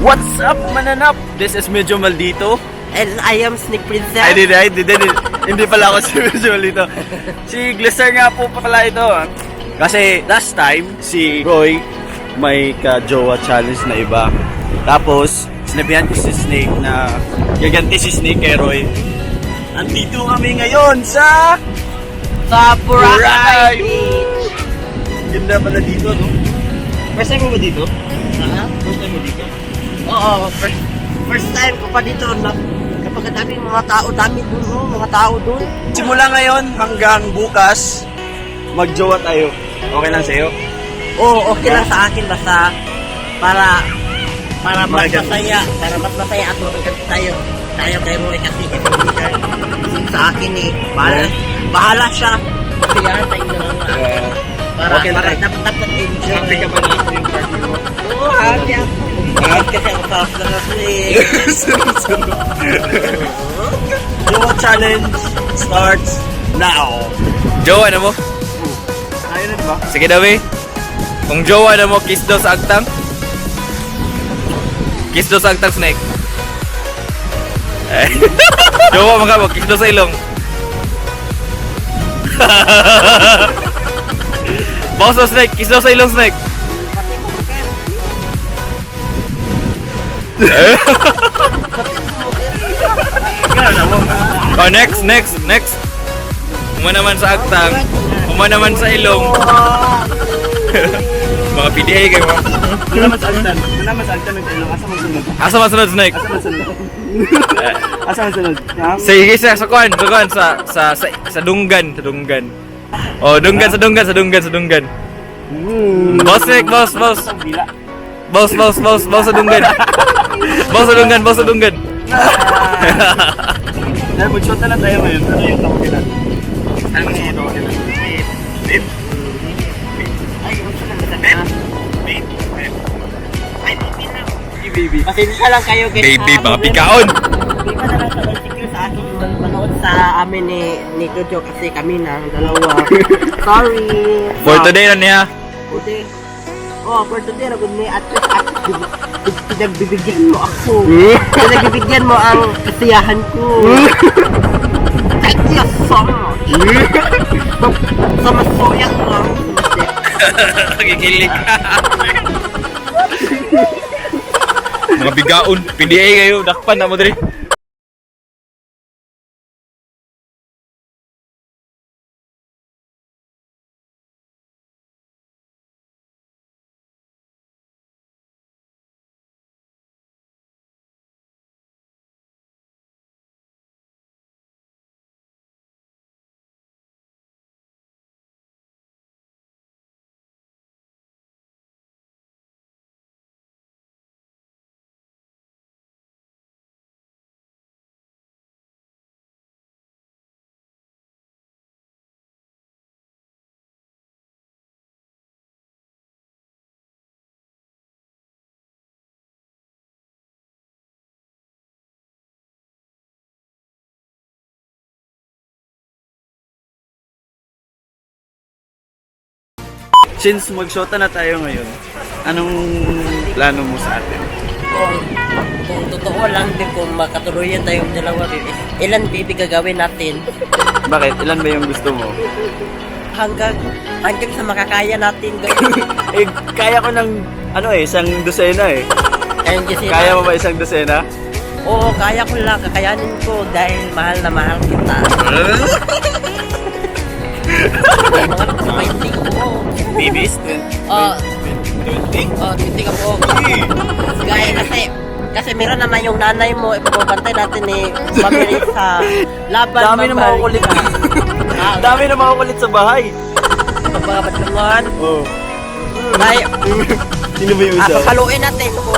What's up, mananap? This is Medyo Maldito. And I am Snake Princess. Ay, di, di, di, di, di. Hindi pala ako si Medyo Maldito. Si Glisser nga po pala ito. Ah. Kasi last time, si Roy may ka-jowa challenge na iba. Tapos, sinabihan ko si Snake na gaganti si Snake kay Roy. Andito kami ngayon sa Sa Boracay Boracay Beach. Ganda pala dito, no? First time mo ba dito? Ha? First time mo dito? Oo, first time ko pa dito. Na, kapag daming mga tao, dami dun, oh, mga tao dun. Simula ngayon hanggang bukas, magjowa tayo. Okay lang sa'yo? Oo, okay lang sa akin basta para para mas Maganda. masaya, para mas masaya at maganda tayo. Tayo kay Roy kasi sa akin eh. Bahala, bahala siya. Masiyahan tayong dalawa. Para, Okay lang. para dapat dapat enjoy. Happy ka ba na ako yung partner mo? Oo, happy ako. Kasi ang sarap na kasi. Sunod-sunod. Jowa challenge starts now. Jowa na mo? Tayo na ba? Sige daw eh. Kung jowa na mo, kiss daw sa agtang. Kiss daw sa agtang, Snake. Eh. Jowa mo ka mo, kiss daw sa ilong. Boss daw, Snake. Kiss daw sa ilong, Snake. Oh, next, next, next. Uma naman sa agtang. Uma naman sa ilong. Mga PDA kayo. Mga. Wala mas altan. Wala mas altan ng ilong. Asa man sunod? Asa man sunod, Snake? Asa man sunod? Asa man sunod? Ha? Sige, sa kuan, sa kuan, sa dunggan, sa dunggan. Oh, dunggan sa dunggan, sa dunggan, sa dunggan. Boss Snake, boss, boss. Bila. Boss, boss, boss, boss sa dunggan. Boss sa dunggan, boss sa dunggan. Dahil mag-shot na lang tayo ngayon. Ano yung tawagin natin? Ano yung tawagin natin? Babe? Ay, gusto lang kita na. Babe? Babe? Ay, baby lang. Baby. Pasensya lang kayo guys. Baby, ha? mga pikaon. Hindi pa na lang sa insecure sa akin yung manood sa amin ni Jojo kasi kami na ang dalawa. Sorry. For today na niya. Today. Oh, for today na good ni at least pinagbibigyan mo ako. Pinagbibigyan mo ang kasiyahan ko. Thank you so much. Sa masuyang lang. Nakikilig. Mga bigaon, PDA kayo, dakpan na mo diri. Since mag-shota na tayo ngayon, anong plano mo sa atin? Kung totoo lang din kung makatuluyan tayong dalawa, baby, ilan baby gagawin natin? Bakit? Ilan ba yung gusto mo? Hanggang hanggang sa makakaya natin gawin. Eh, kaya ko ng, ano eh, isang dosena eh. Ayun kasi Kaya mo ba isang dosena? Oo, kaya ko lang. Kakayanin ko dahil mahal na mahal kita. Mga 20 ko. Babies? 20? Oh, 20? oh, 20 ka po. Gaya kasi kasi meron naman yung nanay mo, ipapabantay natin ni Mami sa laban. Dami na Ma'am makukulit. Ah, Dami na makukulit sa bahay. Mga badlungan. Oh. Dahil, Sino ba yung isa? papaluin natin kung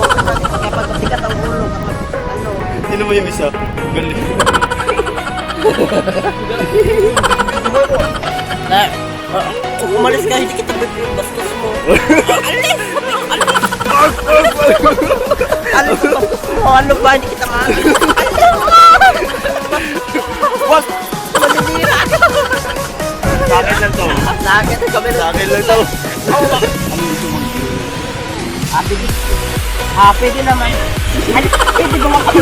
kapag masikat ang ulo, kapag ano. Sino ba yung isa? Galing. Na, kung umalis ka, hindi kita bastos mo. Alis! Alis! Alis! Bastos mo! Ano ba? Hindi kita mahal. Wag! Maninira! Sa akin lang to. Sa akin, kami Sa lang. akin lang to. Ano gusto mong Ate, Ah, pwede naman. Ay, pwede ba ako?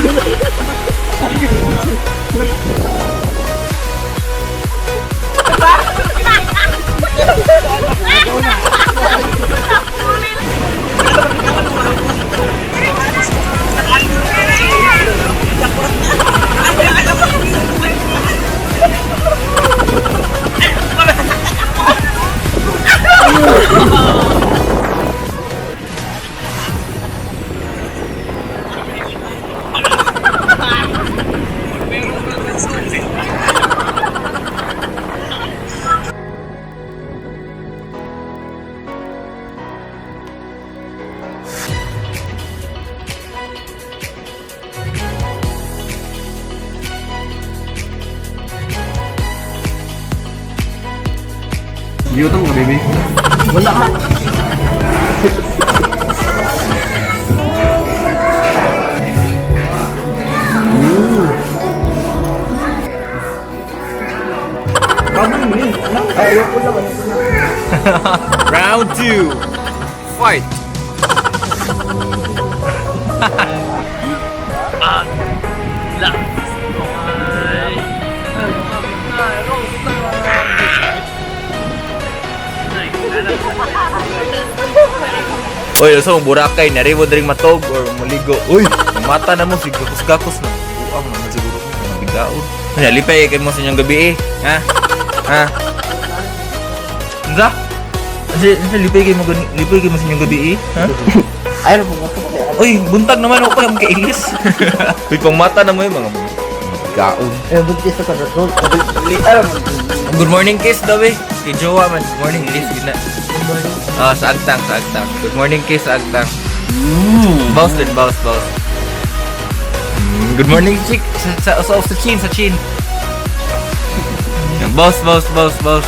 Gutom ka, baby? Wala man. Round 2. Fight. Uy, so Boracay, nari mo dring matog or muligo. Uy, mata na mo sig gakos-gakos na. Buang naman siguro mga bigaon. Ano, lipay kay mo sa inyong gabi eh. Ha? Ha? Unsa? Unsa lipay kay mo gani? Lipay kay mo sa inyong gabi eh? Ha? Ay, ano po? Uy, buntag naman ako pa kailis. Uy, pang mata na mo yung mga bigaon. Eh, buntis ako sa road. Good morning kiss daw eh. Kay Jowa man. Good morning kiss gina. Good morning. Ah, sa agtang, sa agtang. Good morning kiss sa agtang. Boss din, boss, boss. Good morning chick sa chin, sa chin. Boss, boss, boss, boss.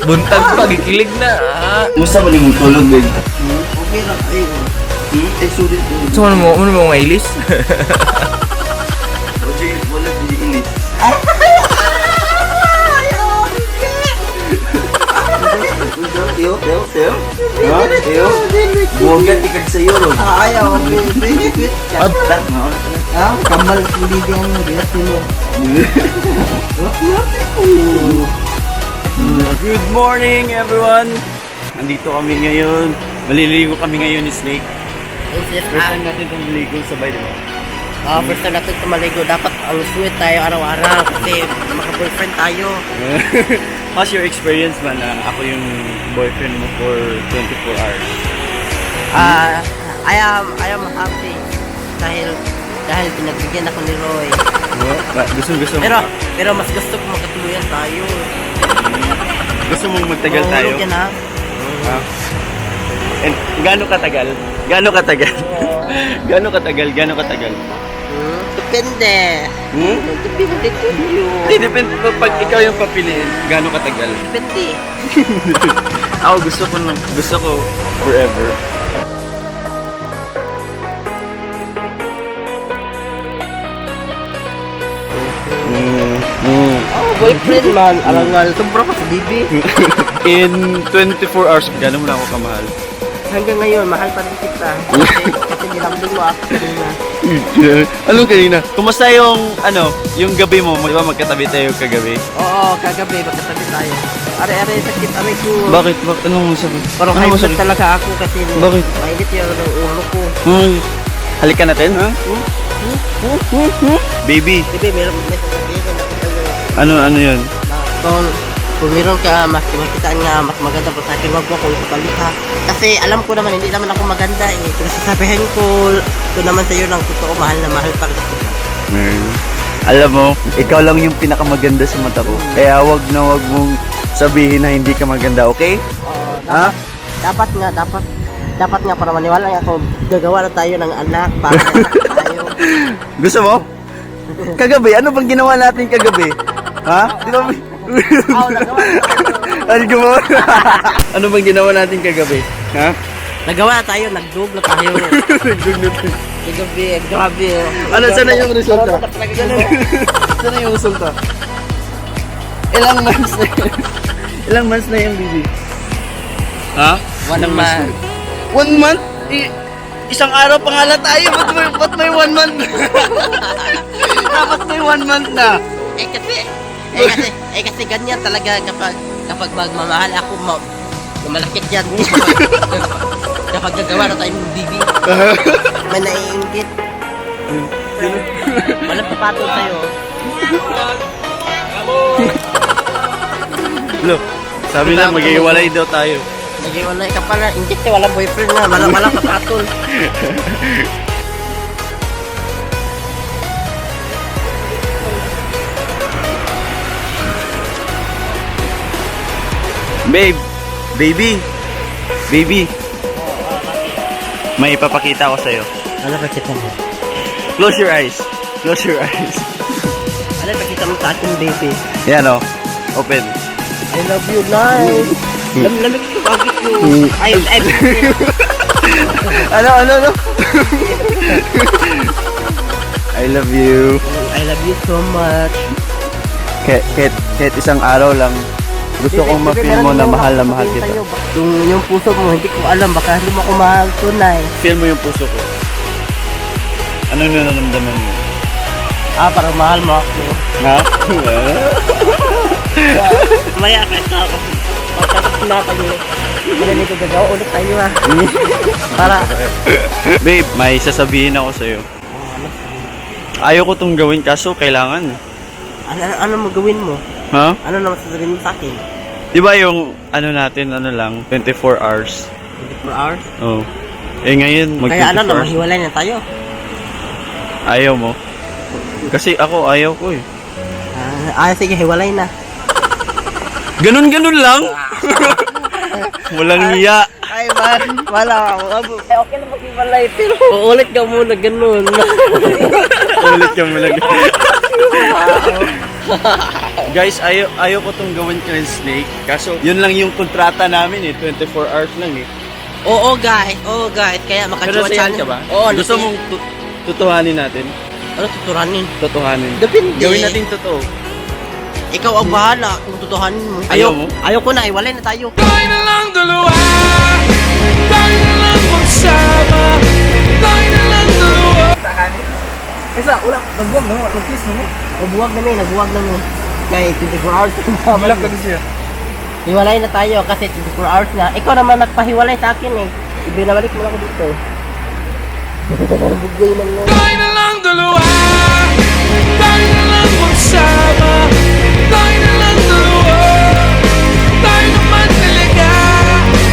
Buntag pa, gikilig na. Ah. Musta ba yung tulog, babe? Okay lang. Ay, Eh, sulit ko. So, ano mo mailis? Oje, wala ilis. Teo, Teo, Teo. Ha? Teo? Buwagan ikag sa'yo, ro. Ayaw, baby. At, Ah, kamal hindi ang bigat mo. Good morning, everyone! Nandito kami ngayon. Maliligo kami ngayon ni Snake. Yes, First time natin itong maligo sabay, di ba? Ah, first time natin tumaligo. Dapat ang sweet tayo araw-araw kasi maka-boyfriend tayo. How's your experience man na ako yung boyfriend mo for 24 hours? Ah, I am happy dahil dahil pinagbigyan ako ni Roy. Gusto gusto mo Pero pero mas gusto ko magkatuluyan tayo. Gusto mong magtagal tayo? Mahulog yan ha. Ha? And gaano katagal? Gaano katagal? Gaano katagal? Gaano katagal? Hmm? Depende. Hmm? Depende to you. Hindi, depende pa pag ikaw yung papiliin, gaano katagal? Depende. Ako gusto ko nung, gusto ko forever. Oh, boyfriend man. Alam nga, sobra ka sa bibi. In 24 hours, gaano mo na ako kamahal? Hanggang ngayon, mahal pa rin kita. Kasi nilambing mo ako kanina. Anong kanina? Kumusta yung, ano, yung gabi mo? Di ba magkatabi tayo kagabi? Oo, kagabi, magkatabi tayo. Are-are, sakit aray ko. Bakit? Bakit? Anong masakit? Parang Anong high blood masakit? talaga ako kasi Bakit? mainit yung ulo ko. Halika natin, ha? Baby, Bebe, meron may sasabihin ako sa'yo. ano, ano yun? Na, Kung meron ka, mas makita nga, mas maganda pa sa akin, wag mo akong ipalit ha. Kasi alam ko naman, hindi naman ako maganda eh. Pero sasabihin ko, ko naman sa'yo ng totoo, mahal na mahal pa rin kita. Alam mo, ikaw lang yung pinakamaganda sa mata ko. Kaya wag na wag mong sabihin na hindi ka maganda, okay? Oo, Ha? dapat nga, dapat, dapat nga para maniwala nga ako, gagawa na tayo ng anak para may anak tayo. Gusto mo? Kagabi, ano bang ginawa natin kagabi? Ha? Di ba? Oo, nagawa na tayo. Ano gumawa? Ano bang ginawa natin kagabi? Ha? Nagawa na tayo, nagdug na tayo. Kagabi, grabe. Ano, sana yung resulta? Sana yung resulta? Ilang months na yun? Ilang months na yung baby? Ha? One month. One month? Isang araw pa nga lang tayo. Ba't may 1 month? Dapat may 1 month na. Eh kasi ganyan talaga kapag kapag magmamahal ako, malakit yan. Kapag gagawa na tayo ng bibi, may naiingit. Walang papatol sa'yo. Look, sabi na maghiwalay daw tayo. Nag-iwalay ka pala. Ingit eh, walang boyfriend na. Walang papatol. Babe, baby, baby. May ipapakita ko sa'yo. Ano pakita mo? Close your eyes. Close your eyes. Ano pakita mo sa akin, baby? Yan o. Open. I love you, life. Lamig yung bagit ko. Ay, ay, Ano, ano, ano? I love you. I love you so much. Kahit isang araw lang, gusto kong ma-feel mo na mahal kita. Yung puso mo, hindi ko alam. Baka hindi mo ako mahal tunay. Feel mo yung puso ko. Ano yung nararamdaman mo? Ah, parang mahal mo ako. Ha? Maya ka sa ako. Pagkatapos na kayo. Hindi ko gagawa ulit tayo ah. Para. Babe, may sasabihin ako sa'yo. Ayaw ko tong gawin kaso kailangan. Ano mo gawin mo? Ha? Ano naman sasabihin mo sa akin? Di ba yung ano natin, ano lang, 24 hours? 24 hours? Oh. Eh ngayon, mag Kaya 24 ano, na, hours. mahiwalay na tayo. Ayaw mo? Kasi ako, ayaw ko eh. Sige, hiwalay na. Ganun-ganun lang? Walang hiya. Ay, man, wala. Eh, okay na maghiwalay, pero uulit ka muna ganun. Ulit ka muna. Guys, ayaw ko tong gawin kay Snake. Kaso, yun lang yung kontrata namin eh. 24 hours lang eh. Oo, guys. Oo, guys. Kaya Pero makachuwa sayan ka ba? Oo, Gusto mong tutuhanin natin? Ano tuturanin? Totohanin. Depende. Gawin natin totoo. Ikaw ang bahala kung tutuhanin mo. Ayaw mo? Ayaw ko na, iwalay na tayo. Tayo na lang dalawa. Tayo na lang magsama. Tayo na lang dalawa. Isa, wala. Nagbuwag na mo. Nag-kiss na mo. Nagbuwag na mi, nagbuwag na mi. Kaya 24 hours na. Malak ka siya. Hiwalay na tayo kasi 24 hours na. Ikaw naman nagpahiwalay sa akin eh. Ibinabalik mo lang ako dito. Bugoy man mo. Tayo na lang dalawa. Tayo na lang magsama.